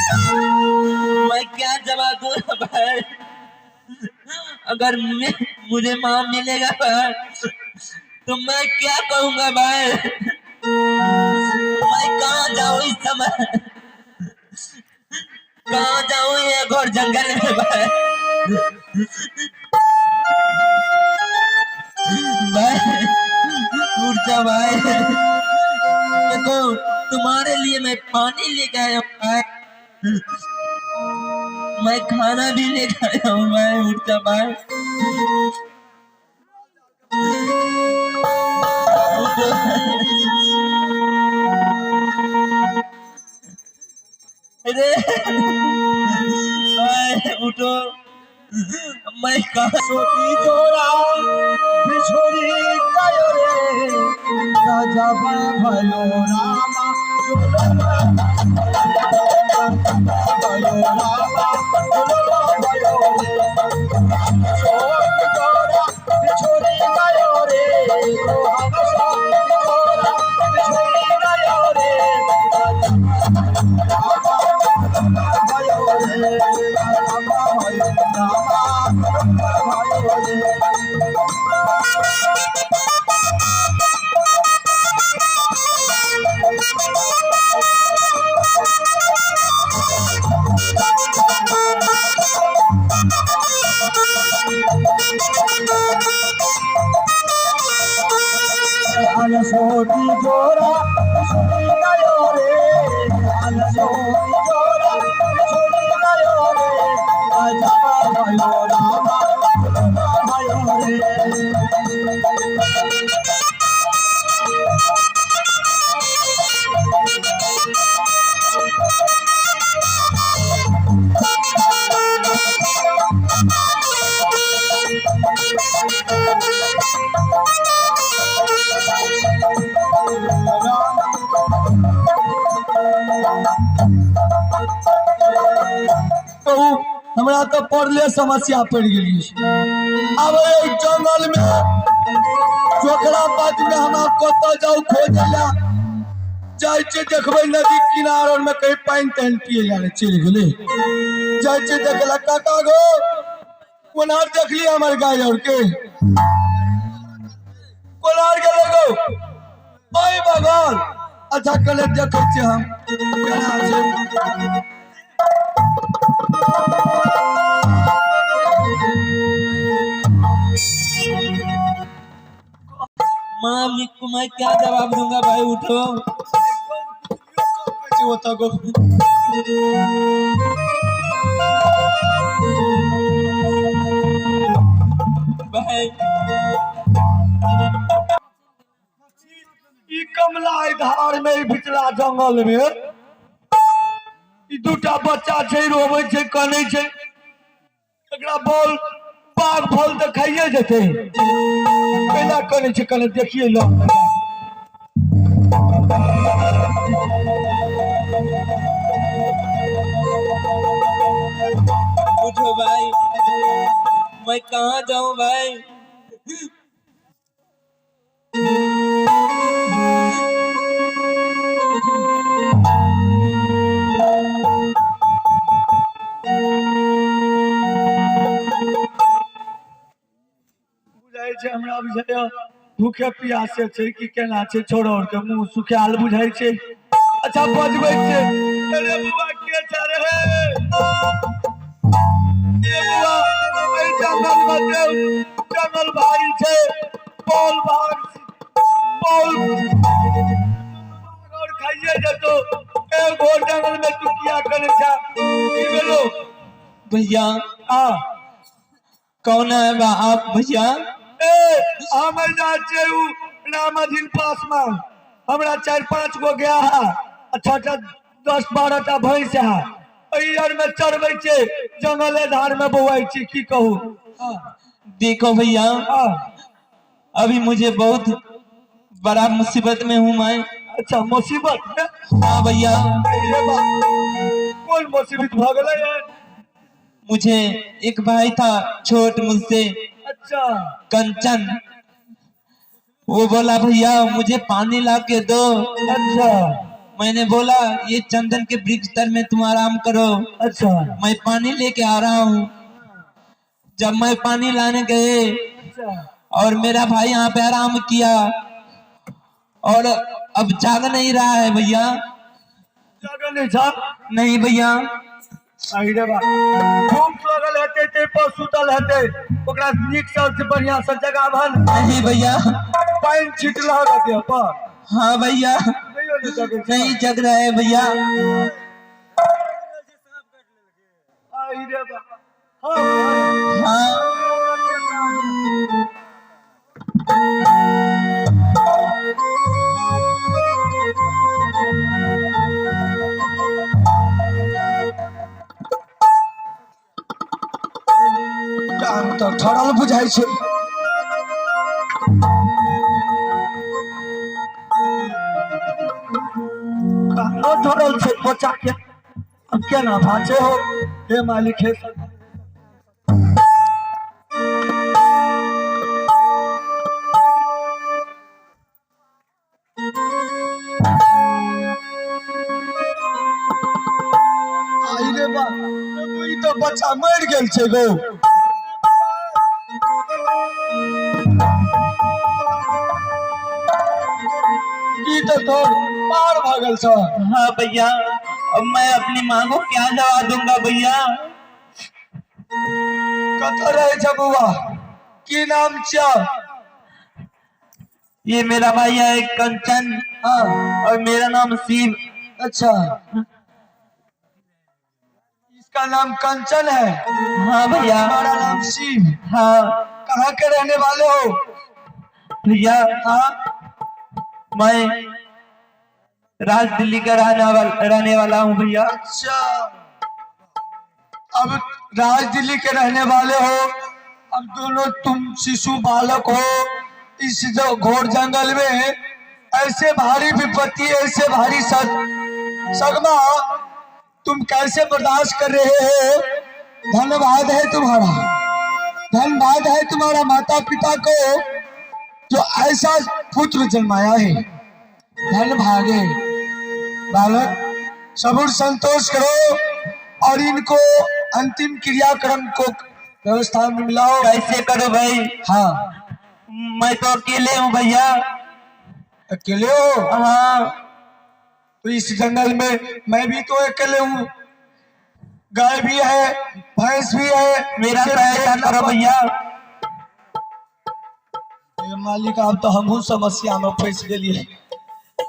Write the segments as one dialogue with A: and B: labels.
A: मैं क्या जवाब दूं भाई? अगर मुझे माँ मिलेगा भाई, तो मैं क्या कहूंगा भाई? मैं कहाँ जाऊँ इस समय? कहाँ जाऊँ ये घोर जंगल में भाई? भाई उठ जा भाई, देखो तुम्हारे लिए मैं पानी लेके आया हूँ भाई, मैं खाना भी लेके आया हूँ भाई, उठ जा भाई। उठो। अरे भाई उठो, मैं कहाँ
B: सती जोरा बिछोरी गयो रे गजब भयो रामा, भयो रामा, भयो रे। सती जोरा बिछोरी गयो रे, जोरा बिछोरी गयो रे, भयो रे रामा, भयो रामा, भयो रे। सोटी जोरा बिछोरी गयो रे, सोटी जोरा बिछोरी गयो रे, गजब भयो रामा, भयो रे।
C: कहू, हमरा तऽ पड़ले समस्या पड़ि गेली। आब एहि जंगल में चोकरा पात में हम आब कतऽ जाउ खोजै लए? जाइ छियै, देखबै नदी किनार में कहीं पानि तानि पियै लए नहि चलि गेलै। जाइ छियै देखै लए। काका गो, कोनार देखली हमर गाय और के? कोनार गेलै गो? ओहि बगल। अच्छा, कले देखै छियै हम केना छै।
A: माँ को मैं क्या जवाब दूंगा भाई? उठो।
C: ओतऽ गो
A: भाई।
C: ई कमला एहि धार में, ई बिचला जंगल में ई दूटा बच्चा छै, रोबै छै, कनै छै। एकरा बॉल बाघ फल तऽ खाइए जेतै। कैला करै छै, कने देखिए लो।
A: उठो भाई, मैं कहाँ जाऊँ भाई?
C: बुझाइ छै हमरा, बुझाइया भूखे प्यासे छै कि केना छै, छोड़ो के मुंह सुखायल बुझाइ छै। अच्छा बजबै छै, अरे बौआ के छै रे? ए बौआ, एहि जंगल मे देव जंगल भारी छै, बॉल भाग बॉल और खाइए जेतो। ए घोर जंगल में तू किया करै छै? की भेलो?
A: भैया।
C: आ
A: कौन है आप भैया?
C: ए हम जा छियै उ रामाधीन पासमे, हमरा 4-5 गो गाय है आ 6टा 10-12 टा भैंस है, एहि आरमे चरबै छै, जंगले धारमे बौआइ छी, की कहू।
A: देखो भैया,
C: हाँ।
A: अभी मुझे बहुत बड़ा मुसीबत में हूँ मैं।
C: अच्छा, मुसीबत में?
A: हाँ भैया।
C: अरे बा, कोन मुसीबत भऽ गेलै?
A: मुझे एक भाई था छोट मुझसे।
C: अच्छा।
A: कंचन, वो बोला भैया मुझे पानी ला के दो।
C: अच्छा।
A: मैंने बोला ये चंदन के वृक्ष तर में तुम आराम करो।
C: अच्छा।
A: मैं पानी लेके आ रहा हूँ। जब मैं पानी लाने गए
C: अच्छा।
A: और मेरा भाई यहाँ पे आराम किया और अब जाग नहीं रहा है भैया।
C: जागल नहीं छा?
A: नहीं भैया।
C: अहि रे बा, भूख लगल हेतै तै पर सुतल हेतै, ओकरा नीक से बढ़िया से जगाबहन।
A: नहीं भैया।
C: पानि छिटलहक देह पर?
A: हाँ भैया।
C: नहियो नहि जगै छै?
A: नहीं जग रहा है भैया।
C: अहि रे बा, हाँ।
A: हाँ।
C: टांग तऽ ठड़ल बुझाइ छै। टांगो ठड़ल छै बच्चा के, अब केना भाचे हो? हे मालिक, हे सरकार। आई रे बा, ई तऽ बच्चा मरि गेल छै गो। ई तऽ तोर पार भऽ गेल छ।
A: हाँ भैया, अब मैं अपनी माँ को क्या जवाब दूंगा भैया?
C: कतऽ रहै छ बौआ? की नाम छियौ?
A: ये मेरा भाई है कंचन।
C: हाँ।
A: और मेरा नाम शिव।
C: अच्छा, इसका नाम कंचन है?
A: हाँ भैया।
C: हमारा नाम शिव।
A: हाँ।
C: कहाँ के रहने वाले हो?
A: भैया।
C: हाँ।
A: मैं राज दिल्ली का रहने वाला हूँ भैया।
C: अच्छा, अब राज दिल्ली के रहने वाले हो। अब दोनों तुम शिशु बालक हो, इस जो घोर जंगल में ऐसे भारी विपत्ति, ऐसे भारी सगमा तुम कैसे बर्दाश्त कर रहे हो? धन्यवाद है तुम्हारा, धन्यवाद है तुम्हारा माता पिता को जो ऐसा पुत्र जन्माया है। धन भागे बालक, सबूर संतोष करो और इनको अंतिम क्रियाक्रम को व्यवस्था में मिलाओ।
A: कैसे करो भाई?
C: हाँ।
A: मैं तो अकेले हूँ भैया।
C: अकेले हो?
A: हाँ।
C: तो इस जंगल में मैं भी तो अकेले हूँ, गाय भी है, भैंस भी है।
A: मेरा
C: सिर्फ
A: सहायता
C: एक
A: करो भैया।
C: ए मालिक, अब तो हमहू समस्या में फंस गेलिए।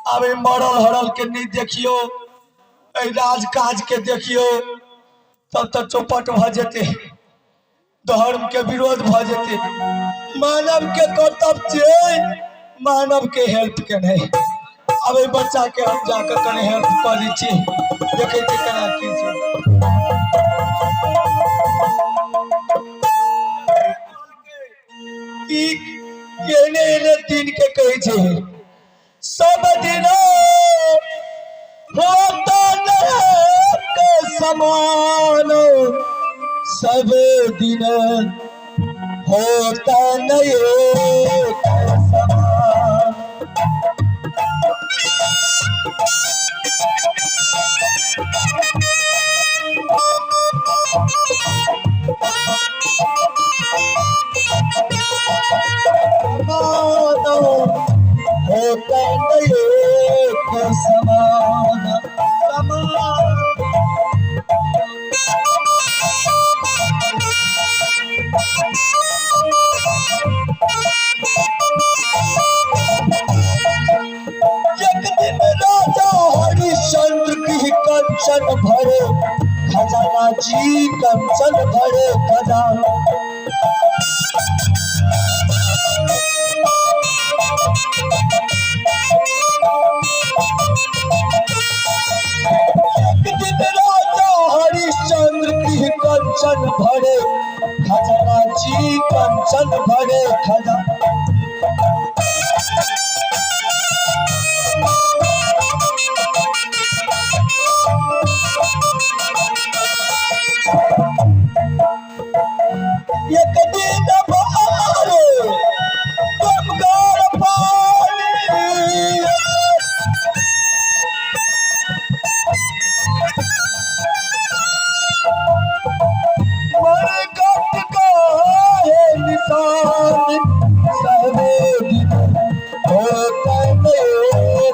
C: अब ई मरल हरल के नहीं देखियो, एहि राज काज के देखियो, तब तो चौपट भऽ जेतै, धर्म के विरोध भऽ जेतै। मानव के कर्तव्य छै मानव के हेल्प केनाइ। अब एहि बच्चा के हम जाके कने हेल्प कऽ दै छी, देखै छी केना की छै। दिन के कहै छै, सब दिन होता नरक समान, सब दिन होता नरक समान। समान होता नरक समान, समान। एक दिन राजा हरिश्चंद्र की कंचन भरे खजाना जी, कंचन भरे खजाना। एक दिन राजा हरिश्चंद्र की कंचन भरे खजाना जी, कंचन भरे खजाना। एक दिन बारे गमगार पानी, मरकट का है निशान, सब दिन होता नहीं।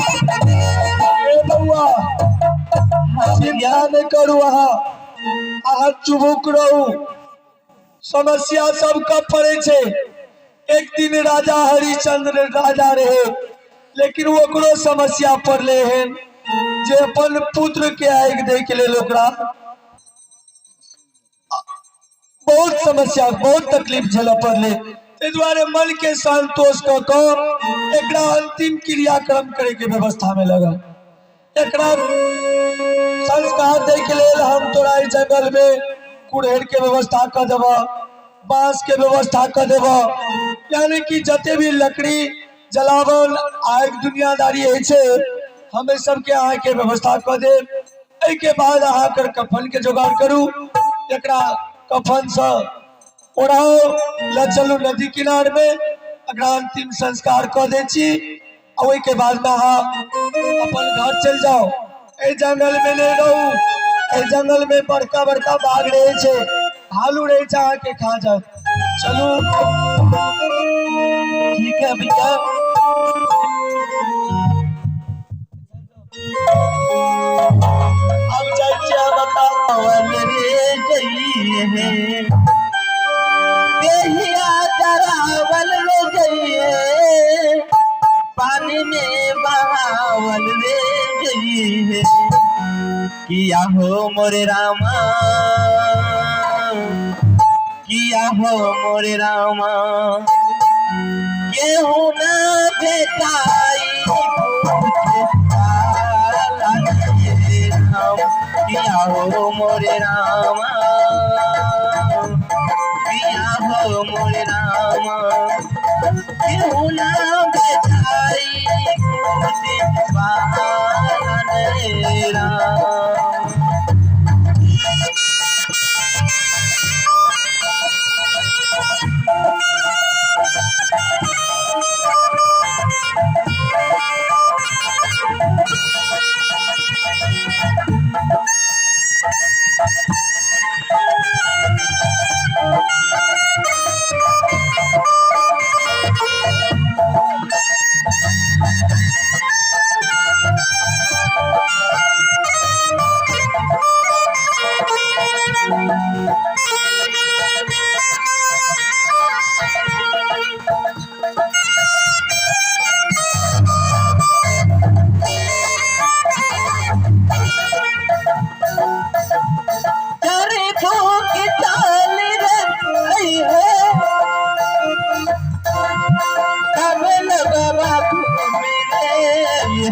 C: ए बौआ, चिंता नहि करू, अहाँ अहाँ चुबुक रहू। समस्या सबके पड़ै छै। एक दिन राजा हरिश्चंद्र राजा रहे, लेकिन ओकरो समस्या पड़ले हन जे अपन पुत्र के आगि दै के लेल ओकरा बहुत समस्या, बहुत तकलीफ झेलऽ पड़लै। ताहि दुआरे मन के संतोष कऽ कऽ एकरा अंतिम क्रियाक्रम करे के व्यवस्था में लगल। एकरा संस्कार दै के लेल हम तोरा एहि जंगल में कुड़हरि के व्यवस्था कऽ देबह, बांस के व्यवस्था कऽ देबह, यानी कि जते भी लकड़ी जलावन आगि दुनियादारी होइ छै, हम एहि सबके अहाँके व्यवस्था कऽ देब। एहिके बाद अहाँ एकर कफन के जोगाड़ करू, एकरा कफन से ओढ़ाउ, लऽ चलू नदी किनार में, एकरा अंतिम संस्कार कऽ दै छी आ ओहिके बाद में अहाँ अपन घर चलि जाउ। एहि जंगल में नहि रहू, एहि जंगल में बड़का बड़का बाघ रहै छै, भालू रहै छै, अहाँके खा जायत। चलू।
A: ठीक है भैया।
C: आब जाइ छी हम एतऽ।
A: अवल रे जइए देहिया जरावल रे जइए, पानी में बहावल रे जइए। किया हो मोरे रामा, किया हो मोरे रामा, केहू ना भेटाई पूछे वाला रे राम। किया हो मोरे रामा, किया हो मोरे रामा, केहू ना भेटाई पूछे वाला रे राम।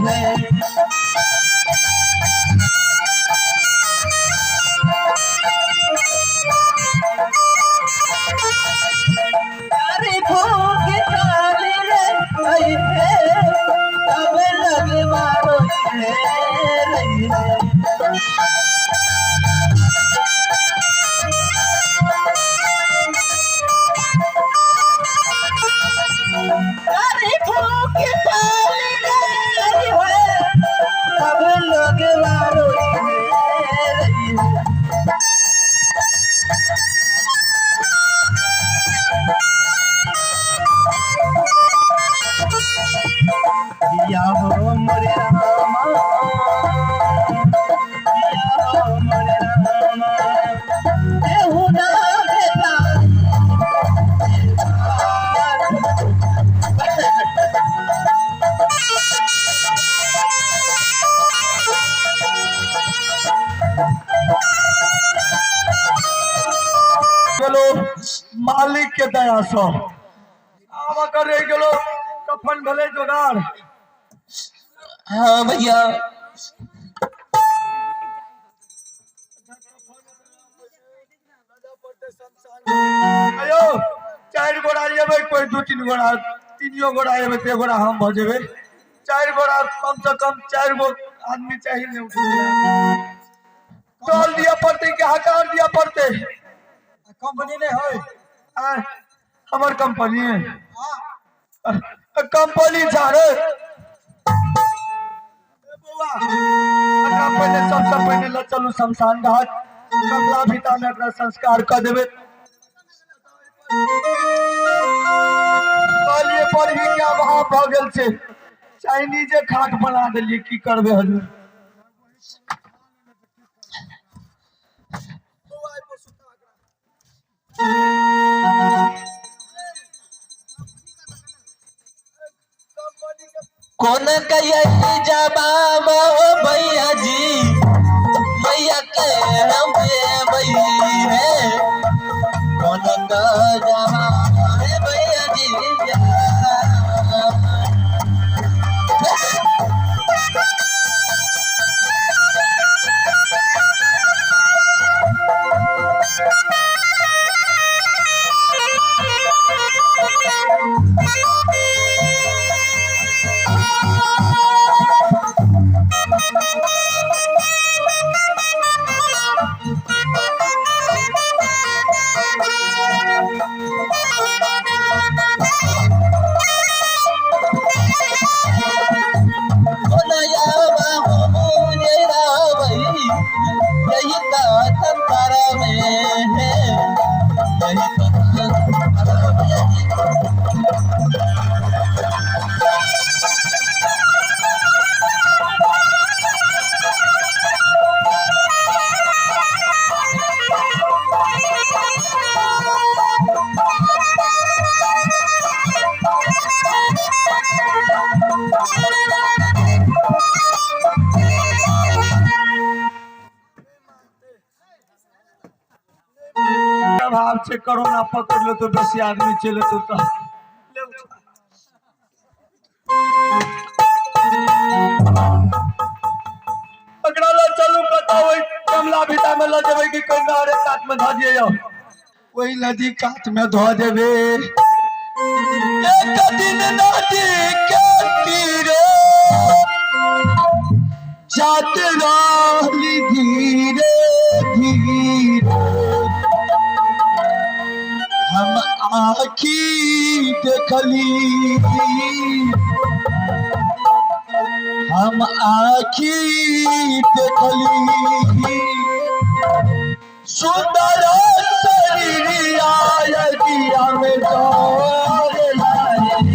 A: है। अरे भूख काली रे आई है, तब लग मारो है रही है। अरे भूख काली रे आई है, तब लग मारो है रही है। या हो मोरे रामा, या हो मोरे रामा, देहु ना बेटा।
C: गेलो मालिक के दया सँ आब अगर रहि गेलो कफन भेलै जोगाड़।
A: हाँ भैया।
C: अयो चारि गोरा एबै, कोई दू तीन गोरा तीनियो गोरा एबै तऽ एक गोरा हम भऽ जेबै। चारि गोरा कम से कम चारि गो आदमी चाही ने। टोल दिअ पड़तै कि हकार दिअ पड़तै?
B: कंपनी नहि होय।
C: आँय, हमर कंपनी कंपनी जा रे बौआ। एकरा पहिले सबसँ पहिने लऽ चलू शमशान घाट, कमला भिता मे एकरा संस्कार कऽ देबै। कहलिए पढ़ी के अभाव भऽ गेल छै, चाइनीजे खाट बना देलियै, की करबै हजूर।
A: कौन कहिए जवाब हो भैया जी, मैया के हम है। कौन का जवाब है भैया जी। यही तो संसार में है, यही तो संसार में है।
C: अभाव छै, कोरोना पकड़ लेतो बेसी आदमी चलि एतौ तऽ एकरा लऽ चलू कतऽ, ओहि कमला भिता मे लऽ जेबै कि कोइ नहरे कात मे धऽ दियै? यौ
B: ओहि नदी कात मे धऽ देबै।
C: एक दिन नदी के तीरे
B: जात रहली धीरे धीरे, हम आखी देखली, हम आखी देखली, सुंदर शरीर आयगिया में दौड़ लाए।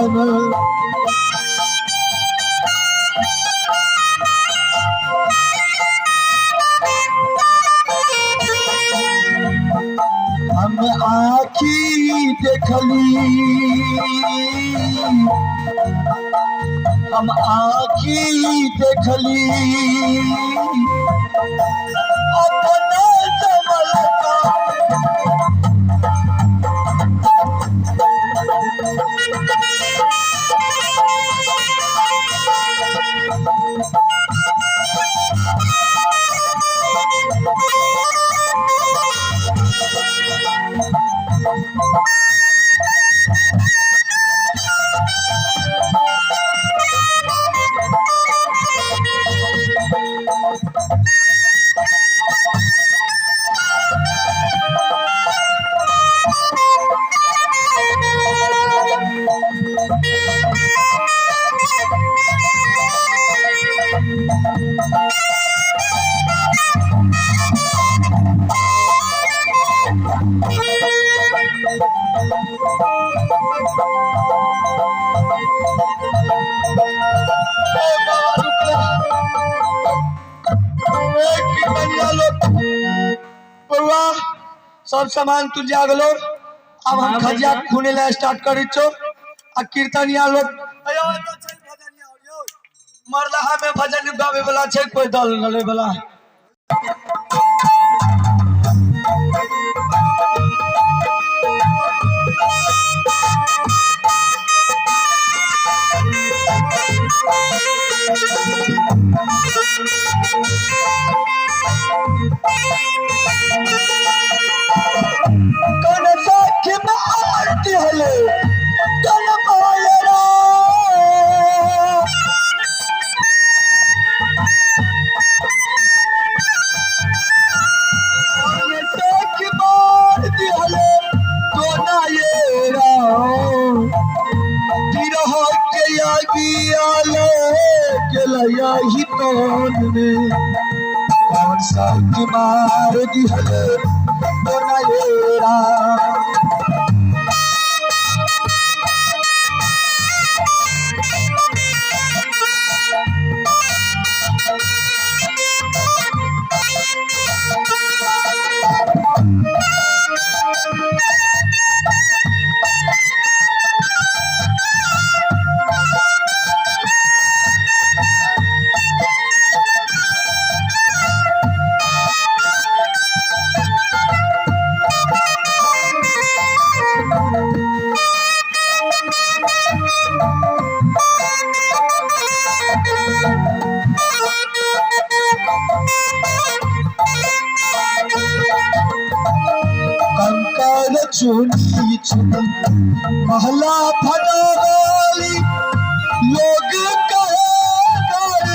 B: बन। हम आखी देखली, हम आखी देखली अपना जमल का। ए बाबा रुक ले। ए की बनिया लोग बउआ, सब सामान तू जा गेलो। अब हम
A: हाँ
B: खजिया
A: भैया।
B: खुने ला स्टार्ट करै छो आ कीर्तनिया लोग अयो एतो छै भजनिया यौ। मरदहा में भजन गावे वाला छै कोई दल लड़े वाला। कौन साखी मारती हले कौन मायरा। कौन साखी मारती हले तो ना ये राम। बिरह के आगिया ले के लया ही तोन में। कौन साखी मार दी हले तो ना ये राम। कंकर चुनी चुनी महला फनावाली लोग कहे कर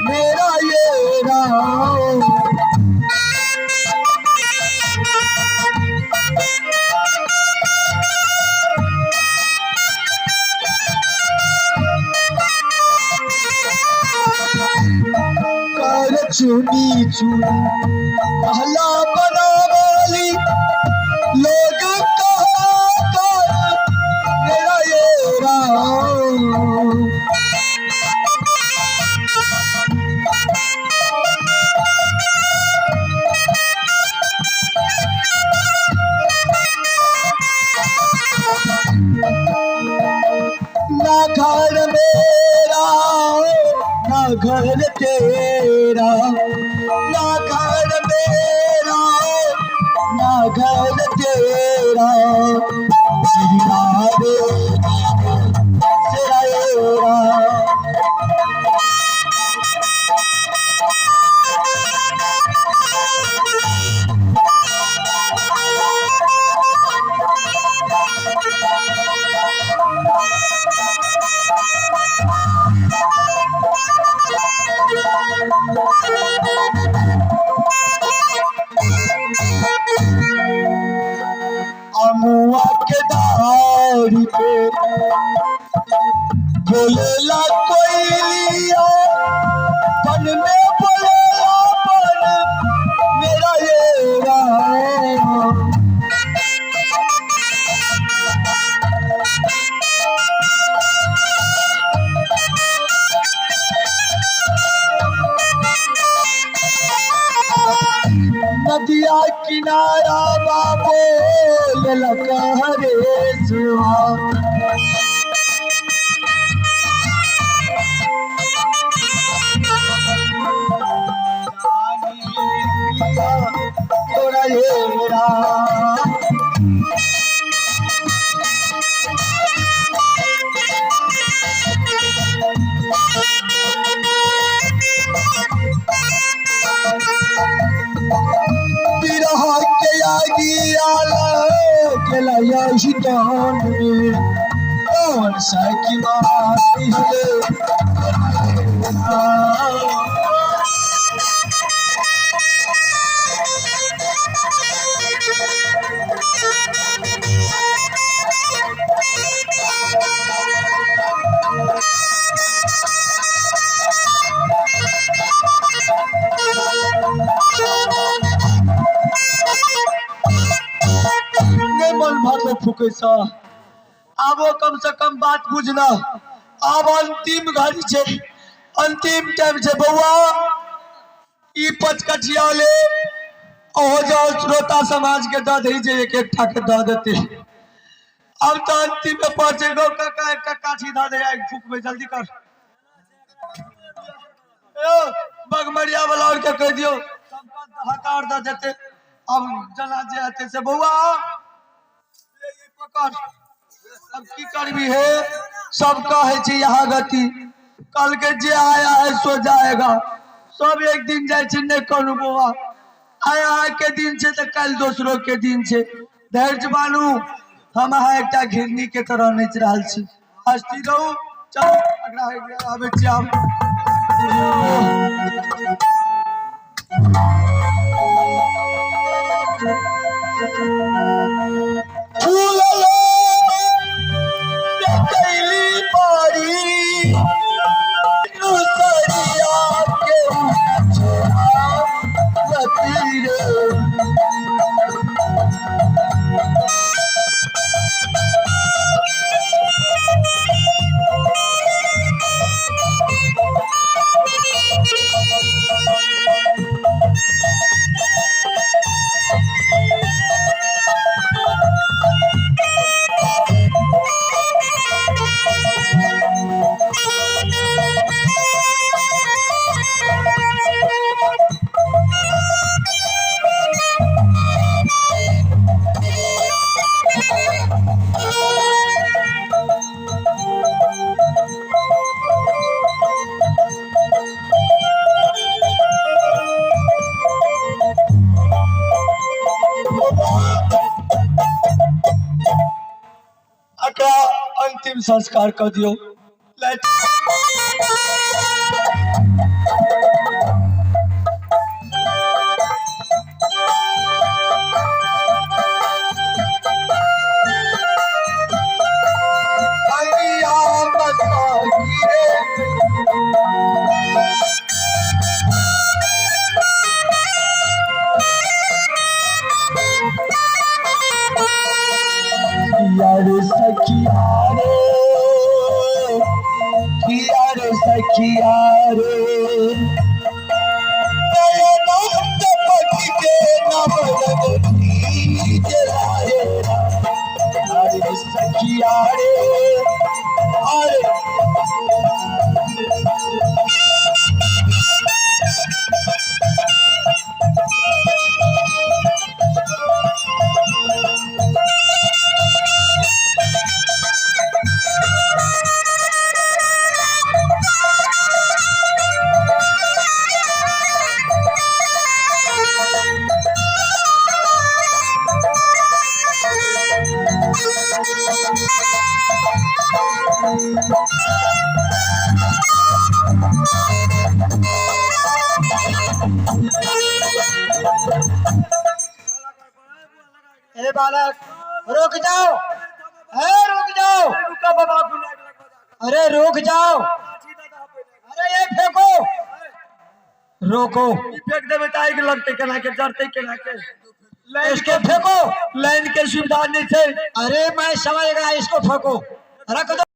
B: मेरा ये राम। कर चुनी चुनी महला बनावाली लोग कहे कर मेरा ये राम। ना घर मेरा ना घर तेरा, ना घर मेरा ना घर तेरा। श्री राम तेरा ये राम। अमुआ के दारी पे बोलेला कोयलिया, बन में बोलेला बन मेरा ये राम।
C: पियारा बाबो लेलक हरे सुहा। तोरा हे राम। बिरह के आगी आला के लाया शितान में कौन सखी माती है। नहीं मन भरलो फूके सा, आबो कम से कम बात बुझना। आब अंतिम घड़ी छे, अंतिम टाइम छे बउआ। ई पचकठिया ले ओहो जाओ श्रोता समाज के दऽ दही जे एक एक टा के दऽ देते। अब तो अंतिम में पहुंचे गो काका, एक काठी दऽ दे आगि फूकबै, जल्दी कर। ए बगमरिया वाला और के कहि दियौ सबका हकार दऽ देते। अब जना जे हेतै से बउआ ले ई पकड़। अब की करबी हे, सब कहै छै यहाँ गति, कल के जे आया है सो जाएगा। सब एक दिन जाइ छै, नहि करू बौआ, आइ अहाँके दिन छै तऽ काल्हि दोसरो के दिन छै। धैर्य बानू, हम अहाँ एकटा घिरनी के तरह नाचि रहल छी। हस्ती रहू, चल अगला आबै छी आब। फूल कैली बारी सरिया के रे। एकरा अंतिम संस्कार कर दियौ। लाइट अंगिया मसागी रे। यार सखिया रे, यार सखिया रे, नयना टपक के नवरंग जलाए। अरे सखिया रे, अरे
B: ए बालक रुक जाओ, ए रुक जाओ, अरे रुक जाओ, अरे ये फेंको, रोको।
C: फेंक देबै तऽ आगि लगतै, केना के जरतै, केना के।
B: इसको फेंको,
C: लाइन के सुविधा नहीं छै।
B: अरे मैं समझ गया, इसको फेंको, रख दो।